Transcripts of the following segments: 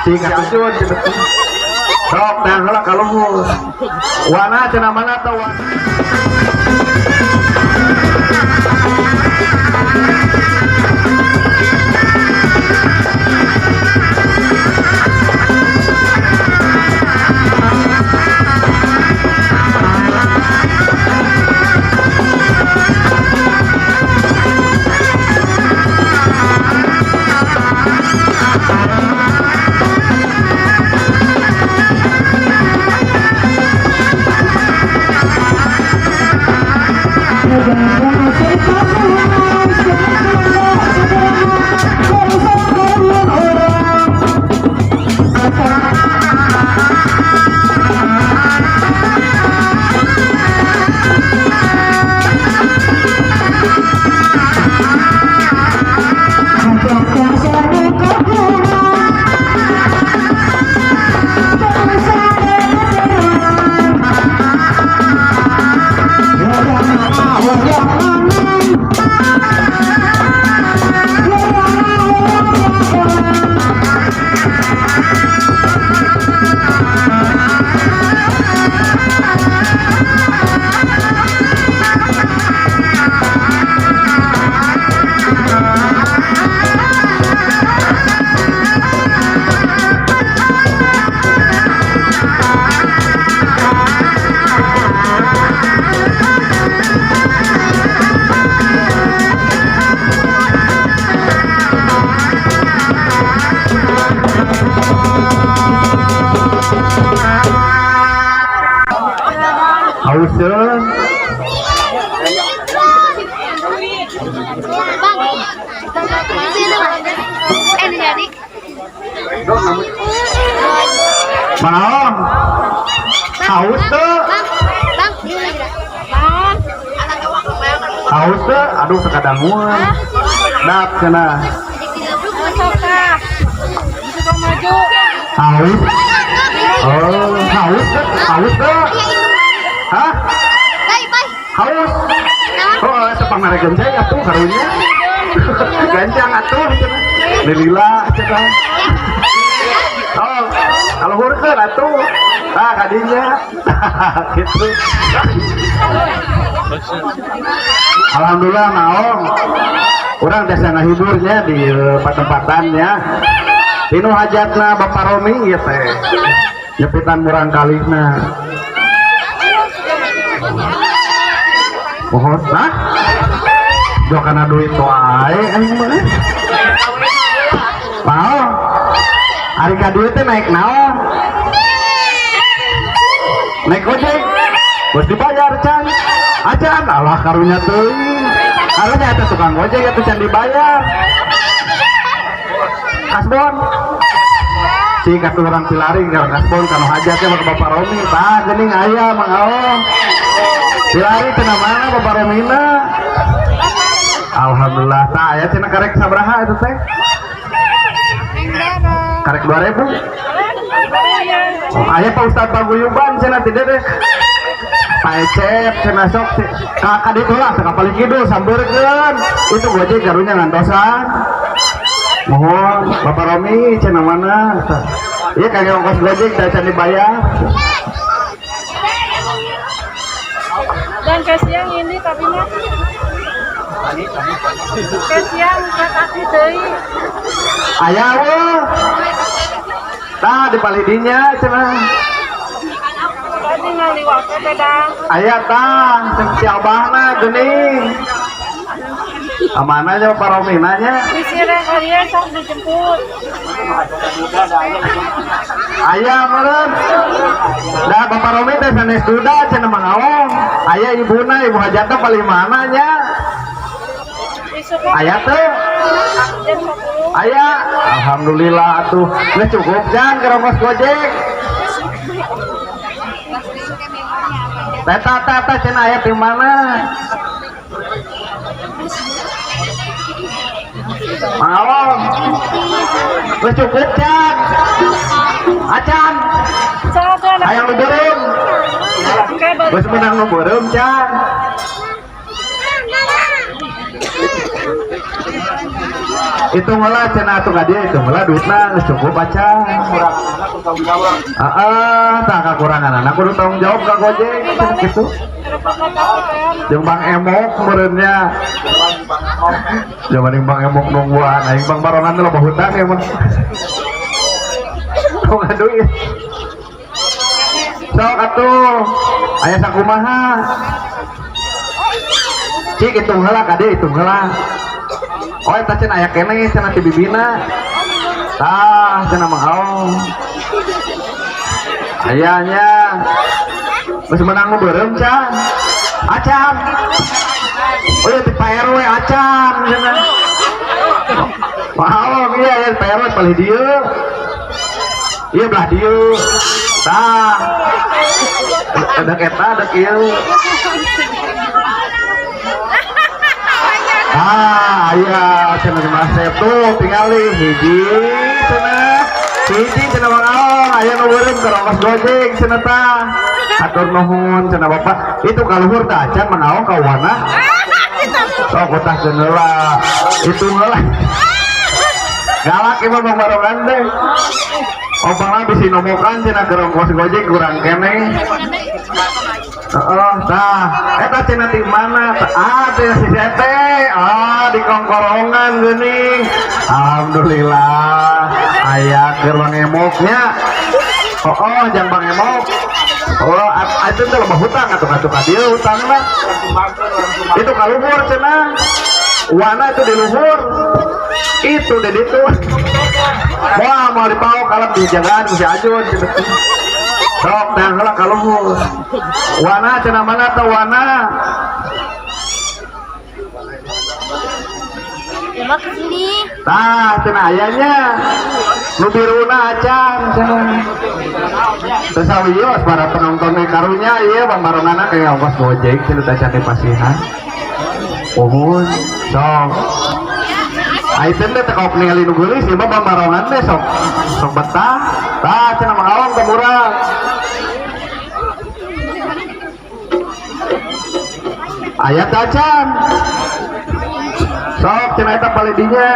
Cik atuh cun gitu. Sok teh heula ka luhur. Wana cenah mana teh wana. Hauseun. Bang, jadi. Manaon? Haus teu? Bang, bang, bang. Haus teu? Aduh sekadanguan. Dap cenah. Haus. Oh, haus teu? Haus teu? Hah? Bay, bay. Haus. Oh, eta pamere genceng atuh karunya. Gancang atuh cenah. Lilila cenah. Oh, kaluhurkeun atuh. Tah kadinya. Gitu. Alhamdulillah naon. Urang tiasa ngahiburnya di patempatannya. Tinu hajatna Bapak Romi ieu teh. Nyepitan murang kalihna. Mohon, nah? Jo kana duit wae aing mah. Mau? Ari ka duit teh naik naon? Naik ojek. Geus dibayar can. Acan alah karunya teuing. Karunya eta tukang ojek atuh can dibayar. Kasbon. Cik atuh urang pilari ka kasbon kanu hajatnya mah ke Bapak Romi. Tah geuning aya Mang Aong. Pilari cenah mana Bapak Romina? Alhamdulillah tah aya cenah karek sabaraha eta teh? Karek 2000. Oh, aya Pak Ustad Paguyuban cenah tidak deh. Pak Ecep cenah sok ka ka ditu lah ka paling kidul sambeurkeun. Itu gojek karunya ngantosan. Mohon Bapak Romi cenah mana? Iya kagak ongkos gojek da can dibayar. Dan kasihan ini tapi mah kasihan ke taksi deui. Aya we. Tah di palidinya cenah. Tadi ngaliwat teh dah. Aya tah si abahna geuning. Amanah nya Bapak Romi nanya. Bisi rek kalian sok dijemput. Aya meureun. Da Bapak Romi teh sanes duda cenah Mang Aong. Aya ibuna ibu hajatna paling mana nya? Isuk mah Aya teu? jam 10. Aya. Alhamdulillah atuh. Geus cukup jan keur ongkos Gojek. Teta teta cenah aya di mana? Mang Aong. Geus cukup can. Acan. Sok tuh anak Hayang nu beureum. kayak balik. Geus meunang nu beureum can. Itu heula cenah atuh ka dieu, itu heula duitna geus cukup acan. Heeh, tah kakurangan anak kudu tanggung jawab ka Gojek cenah kitu. Jeung Bang Emok meureunnya. Jaman Bang Emok nungguan, aing Bang Barongan teh loba hutang ya mah. Tong duit. Sok atuh, aya sakumaha. Cik hitung heula ka dieu, hitung heula. Oh eta cenah aya keneh cenah ti bibina. Tah cenah Mang Aong. Aya nya. Geus meunang nu beureum can. Acan. Oh iya ti Pak RW acan cenah. Mang Aong iya ya Pak RW palih dieu. Iya belah dieu. Tah. Ada eta ada ieu. Ah, iya, cenah Mas tuh tingali hiji cenah. Hiji cenah Mang Aong, aya nu beureum keur ongkos Gojek cenah tah. Hatur nuhun cenah Bapak. Itu kaluhur tah acan Mang Aong ka wana. Sok utah heula. Itu heula. Galak ieu mah Bang Barongan teh. Opangna bisi nomokan cenah keur ongkos Gojek kurang keneh. Heeh, tah. Eta cenah di mana? Ah, teh si Sete. Ah, di kongkorongan geuning. Alhamdulillah. Aya keur Bang Emoknya. Oh, oh, jang Bang Emok. Oh, itu teh loba hutang atuh atuh ka dieu hutangna. Itu kaluhur cenah. Wana itu di luhur. Itu di ditu. Wah, mau dipaok kalau dijagaan ku si Ajun gitu. Sok teh heula ka luhur. Wana cenah mana teh wana? Ya mah kesini. Tah cenah ayanya. Nu biruna acan cenah. Teu sawios para penonton we karunya ieu Bang Barongana kayak ongkos Gojek cenah teh can dipasihan. Pohon sok. Aiten teh teu kaok ningali nu geulis ieu mah Bang Barongan teh sok sok betah. Tah cenah Mang Aong teh murah. Aya teh acan. Sok cenah eta palidinya.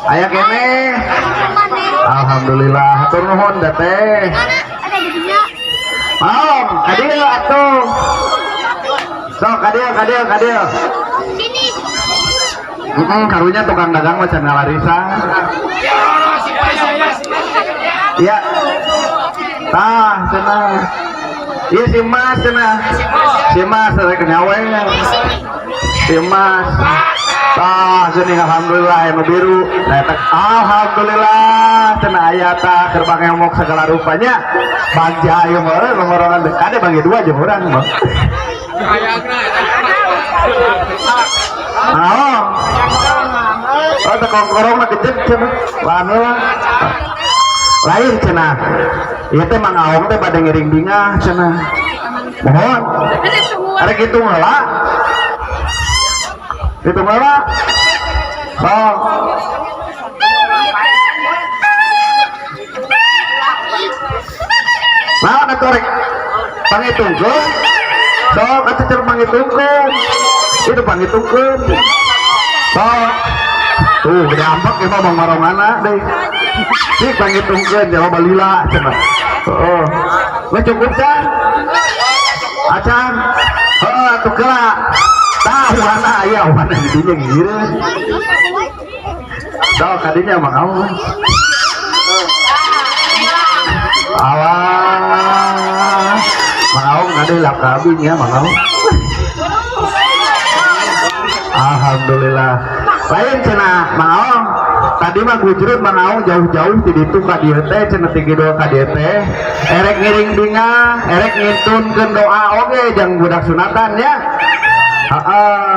Aya keneh. Alhamdulillah, hatur nuhun teh. Ada jadinya. Maong, ka dieu atuh. Sok ka dieu, ka dieu, ka dieu. Sini. Heeh, karunya tukang dagang mah can ngalarisan. Iya. Tah, cenah. Iya si Mas cenah. Si Mas rek nyawe. Si Mas. Tah, geuning alhamdulillah anu biru. Nah, eta alhamdulillah cenah aya tah keur Bang Emok segala rupanya. Bagja ieu mah euy longgorongan teh. Kade bagi dua jeung urang mah. Naon? Oh, teh kongkorong mah gede cenah. Lanu lah. Lain cenah. Ieu teh Mang Aong teh bade ngiring bingah cenah. Mohon. Arek hitung heula. Hitung heula. Sok. Naon atuh rek pangitungkeun? Sok atuh cer pangitungkeun. Itu pangitungkeun. Sok. Tuh, gede ambek ieu mah Bang Marongana deui. Cik pangitungkeun jawab balila cenah. Heeh. Geus cukup can? Acan. Heeh, atuh geura. Tah wana aya wana di dinya gigireun. Sok kadinya Mang Aong. Alah. Mang Aong kade lap kabin ya Mang Aong. Alhamdulillah. Lain cenah Mang Aong. Tadi mah gujrut Mang Aong jauh-jauh ti ditu ka dieu teh cenah ti kidul ka dieu teh. Erek ngiring bingah, erek ngintunkeun doa oge jang budak sunatan ya. Heeh.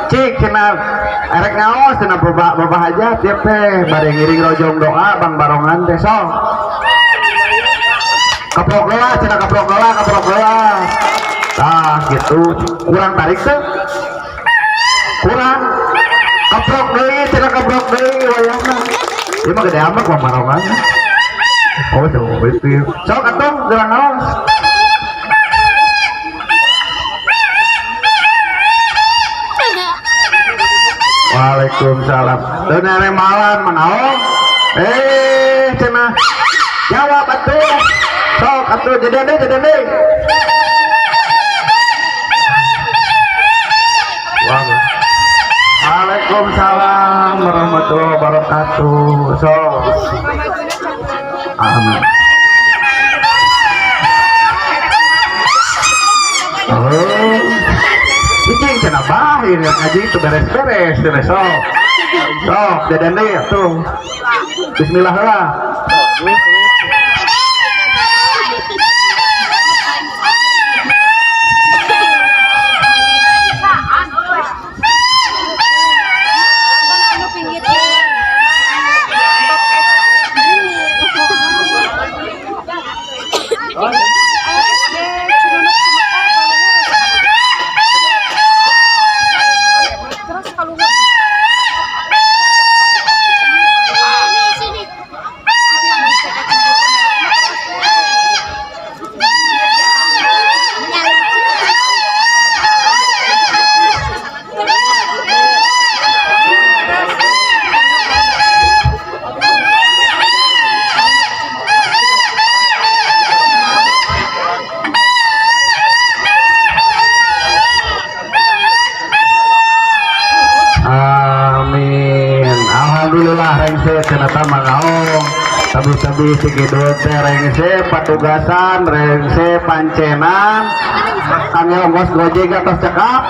Cik cenah erek ngaos cenah bapak hajat ieu teh bade ngiring rojong doa Bang Barongan teh sok. Keprok heula cenah, keprok heula, keprok heula. Tah gitu. Kurang tarik teh? Kurang. Keprok deui cenah, keprok deui wayahna. Ieu mah gede amat Bang Barongan. Oh, tuh itu. Sok atuh gerang ngaos. Waalaikumsalam. Teu malam manaon? Eh, cenah. Jawab atuh. Sok atuh jadi deui, jadi deui. Waalaikumsalam warahmatullahi wabarakatuh. Sok. Amin. Oh. Cicing cenah bah ini ngaji itu beres-beres cenah sok. Sok jajan deui atuh. Bismillah lah. Anu pinggir SD Cinunuk Sumekar kaluhur. Terus kaluhur. Sini. Amin. Alhamdulillah rengse cenah tah mangaong. Tabi-tabi si kidul teh rengse patugasan, rengse pancenan. Kangge ongkos Gojek atos cekap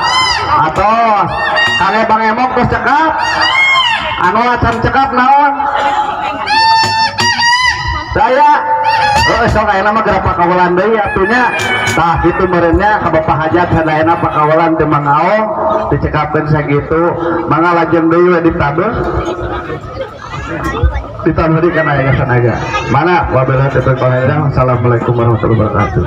atos. Kangge Bang Emok tos cekap. Anu acan cekap naon? Saya. Oh, sok ayeuna mah geura pakawalan deui atuh nya. Tah kitu meureun nya ka Bapak Hajat sadayana pakawalan teu mangaong dicekapkeun sakitu. Mangga lajeng deui we ditabeul. Ditambah deui kana aya sanaga. Mana wabillahi taufiq wal hidayah. Assalamualaikum warahmatullahi wabarakatuh.